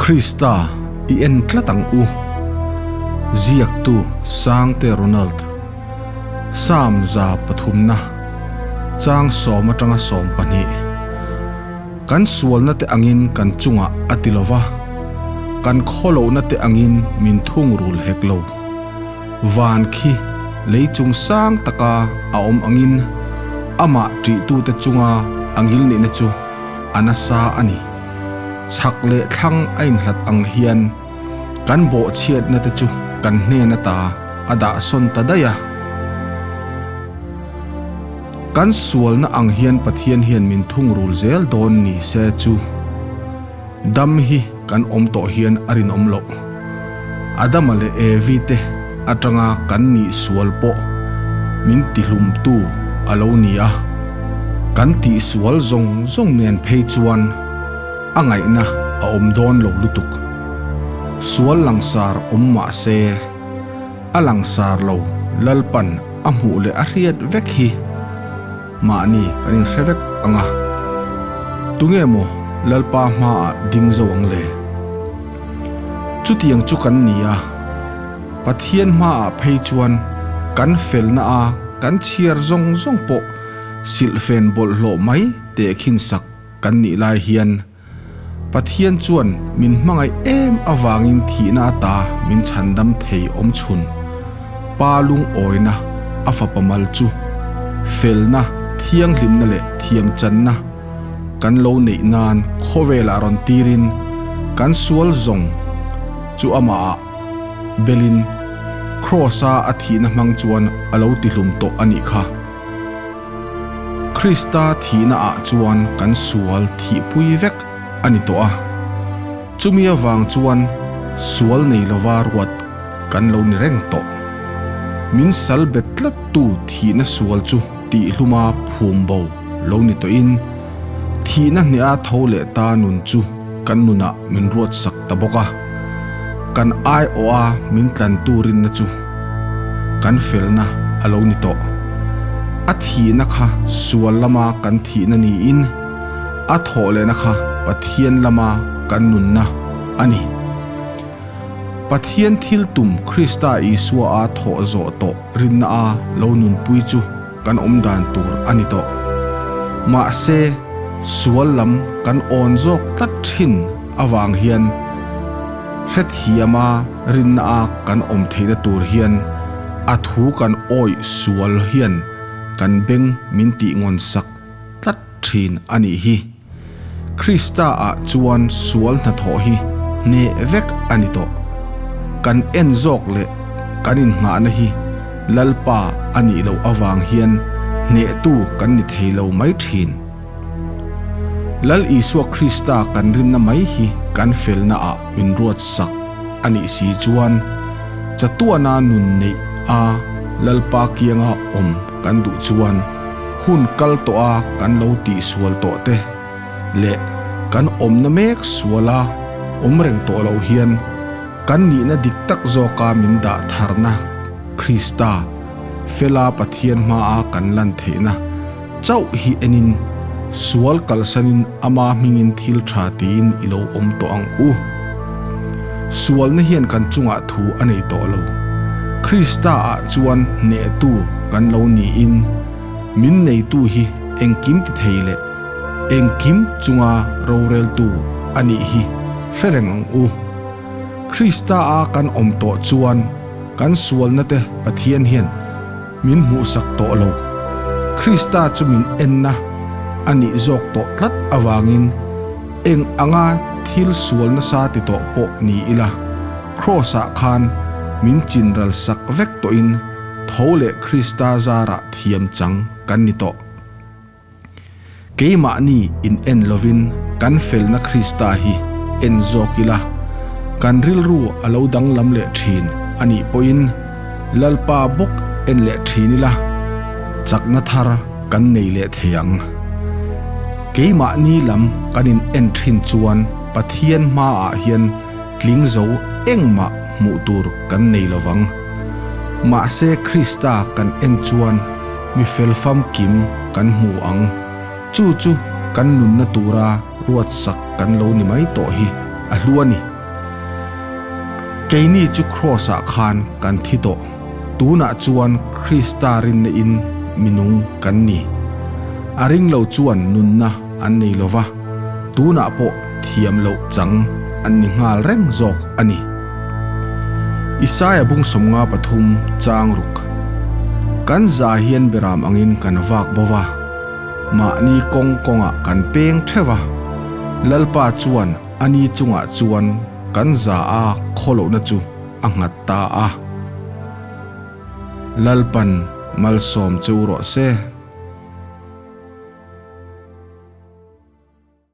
Krista i en tlat ang u. Ziaktu Sangte Ronald. Psalm 3 na chang sawm atanga 12. Kan sualna te angin kan chungah a ti lova, kan khawlohna te angin min thungrul hek lo. Van khi lei chung sang taka a awm angin amah ṭihtute chunga a ngil nihna chu a nasa a ni. Chhak leh thlang a inhlat ang hian kan bawhchhiatna te chu kan hnen ata a dahsawn ta daih a. Kan sualna ang hian Pathian hian min thungrul zel dawn ni se chu dam hi kan awm tawh hian a rinawm loh. Adama leh Evi te atanga kan nih sual pawh min tihlumtu a lo ni a. Kan tihsual zawng zawng nen phei chuan a ngaihna a awm dawn lo lutuk. Sual langsar awm mah se a langsar lo Lalpan a hmuh leh a hriat vek hi mahni kan inhre vek ang a, tunge maw Lalpa hmaah ding zo ang le? Chutiang chu kan ni a, Pathian hmaah phei chuan kan felna a kan chhiar zawng zawng pawh silhfen bawlhhlawh mai tehkhin sak kan nih lai hian Pathian chuan min hmangaih em avangin thihna ata min chhandam thei awm chhun. Pa lungawina a fapa mal chu felna, thianghlimna leh thiamchanna kan lo neih nan khawvelah rawn tirin kan sual zawng chu amahah belin Kraws-a a thihna hmang chuan a lo tihlum tawh a nih kha. Krista thihna ah chuan kan sual thihpui vek a ni tawh a, chumi avang chuan sual nei lova ruat kan lo ni reng tawh. Min sal bet tlat tu thihna sual chu tihhluma phum bo lo ni tawhin, thihna hneha tho leh ta nun chu kan nunah min ruat sak ta bawk a, kan aiawha min tlan turinna chu kan felna a lo ni tawh. A thihna kha sual lama kan thihna niin a thawh lehna kha Pathian lama kan nunna a ni. Pathian thil tum Krista Isua a thawh zawh tawh rinna a lo nunpui chu kan awm dan tur a ni tawh. Mahse, sual lam kan awn zawk tlat thin avang hian hrethiama rinna a kan awm theihna tur hian a thu kan awih sual hian kan beng min tih ngawn sak tlat thin a nih hi. Krista ah chuan sual hnathawh hi hneh vek a ni tawh. Kan en zawk leh kan innghahna hi Lalpa a nih loh avang hian hnehtu kan ni thei lo mai thin. Lal Isua Krista kan rinna mai hi kan felna ah min ruat sak a nih si chuan chatuana nun neih a Lalpa kianga awm kan duh chuan hun kal tawh a kan lo tihsual tawh te leh kan awmna mek suala awm reng tawh lo hian kan nihna dik tak zawka min dah tharna Krista fela Pathian hmaa kan lan theihna chauh hi enin sual kalsanin ama hmingin thil tha tiin i lo awm tawh ang u. Sualna hian kan chungah thu a nei tawh lo. Krista ah chuan hnehtu kan lo niin min neitu hi engkim ti thei leh engkim chunga roreltu a nih hi hre reng ang u. Krista a kan awm tawh chuan kan sualna te Pathian hian min hmuhsak tawh lo. Krista chu min enna a nih zawk tawh tlat avangin eng anga thil sual nasa ti tawh pawh ni ila, Kraws-ah khan min chinral sak vek tawhin tho leh Krista zarah thiam chang kan ni tawh. Keimahni in en lovin kan felna Krista hi en zawk ila, kan rilru a lo danglam leh thin a nih pawhin Lalpa bawk en leh thin ila, chakna thar kan nei leh thei ang. Keimahni lam kan in en thin chuan Pathian hmaah hian tling zo engmah hmuh tur kan nei lovang. Mahse Krista kan en chuan mi fel famkim kan hmu ang. Chu chu kan nunna tura ruatsak kan lo ni mai tawh hi a hlu a ni. Keini chu Kraws-ah khan kan thi tawh. Tunah chuan Krista rinna in mi nung kan ni. A ring lo chuan nunna an nei lo va, tunah pawh thiam loh chang an ni nghal reng zawk a ni. Isaia bung 53 chang ruk. Kan za hian beram angin kan vak bo va, mahni kawng kawngah kan peng theuh va, Lalpa chuan a ni chungah chuan kan za a khawlohna chu a nghat ta a. Lalpan malsawm che u rawh se.